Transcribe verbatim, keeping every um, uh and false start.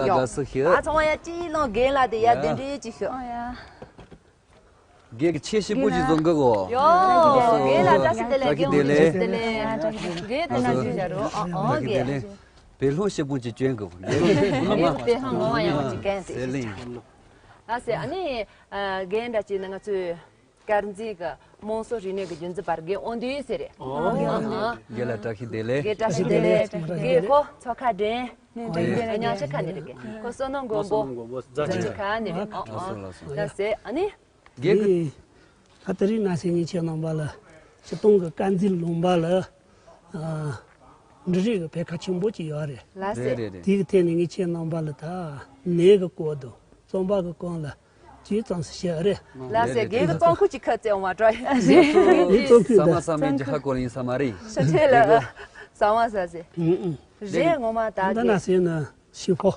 དགའ་བསུ་ཞུ། ད་ཚང་མ་ཡ་སྤྱི་ལོ་རྒན་ལགས་དེ་ཡ་གདན་འདྲེན་ཅིག་ཞུ། ཨོ་ཡ། རྒན་གྱི་ཆེ་ཞིབ་པོ་ཞིག་བཟོ་གི་གོ། ཡོ། རྒན་ལགས་བཀྲ་ཤིས་བདེ་ལེགས། བཀྲ་ཤིས་བདེ་ལེགས། རྒན་ལགས་བཀྲ་ཤིས་བདེ་ལེགས། རྒན་ད་ན་ཞུ་བྱ་རོགས། ཨོ་ཨོ་རྒན། བདེ་ལེགས། བོད་ལྷོ་ཞེ་པོ་ཅིག་བྱོན་གི་གོ། རྒན་ལགས་བོད་ལྷོ་ངོ་མ་ཡང་ཅིག་གན་དེ། ཟེར་ལེ་ཡིན། ལགས་སེ། ཨ་ནི་རྒན་འདྲ་ཅིག་ནི་ང་ཚོའི་དཀར་མཛེས་ཀྱི་དམངས་སྲོལ་རིག་གནས་ཀྱི་རྒྱུན་འཛིན་པར་རྒན་དབང་འདུས་ཟེར་རེད། ཨོ། ཨ་ཨ། རྒན་ལགས་བཀྲ་ཤིས་བདེ་ལེགས། རྒན་བཀྲ་ཤིས་བདེ་ལེགས། རྒན་ཁོ་མཚོ་ཁ་འདྲེན། ཨོ་ཡ། ཉག་ཆ་ཁ་ནས་རེད་རྒན། ཁོ་བསོད་ནམས་མགོན་པོ། མགོན་པོ་རྫ་ཆུ་ཁ་ནས་རེད། ཨོ་ཨོ། ལགས་སོ་ལགས་སོ། ལགས་སེ། ཨ་ནི། རྒན་གྱི། ད་དེ་རིང་ནང་སེ་ཉིན་ཁྱེད་རྣམ་པ་ལ་སྤྱིར་བཏང་གི་དཀར་མཛེས་ལུང་པ་ལ་ཨ་འབྲུ་རིགས་ཀྱི་བེད་ཁ་ཆེན་པོ་ཅིག་ཡོད་རེད། ལགས་སེ། རེད་རེད་རེད། དེའི་ཐད་ནས་ངས་ཁྱེད་རྣམ་པ་ལ་ད་ནས་ཀྱི་སྐོར་དུ་རྩོམ་པ་གི་སྐོར་ལ་ཅིག་ཙམ་ཞིག་བཤད་རེད། ལགས་སེ། རྒན་གྱི་རྩོམ་ཁུངས་ཅིག་ཁ་བཙལ་འོང་བ་འགྲོ་ཡ། ངའི་རྩོམ་ཁུངས་ས་མ་ད་ས་མེད་ཀྱི་ཧ་གོ་ཡིན་ས་མ་རེད། ཤ་ཁྲེ་ལ་ས་མ་ས་སེ། ཨུ་ཨུ། རེད་ངོ་མ་ད་ད་གི། ནང་སེ་ན་ཤིང་ཕོ།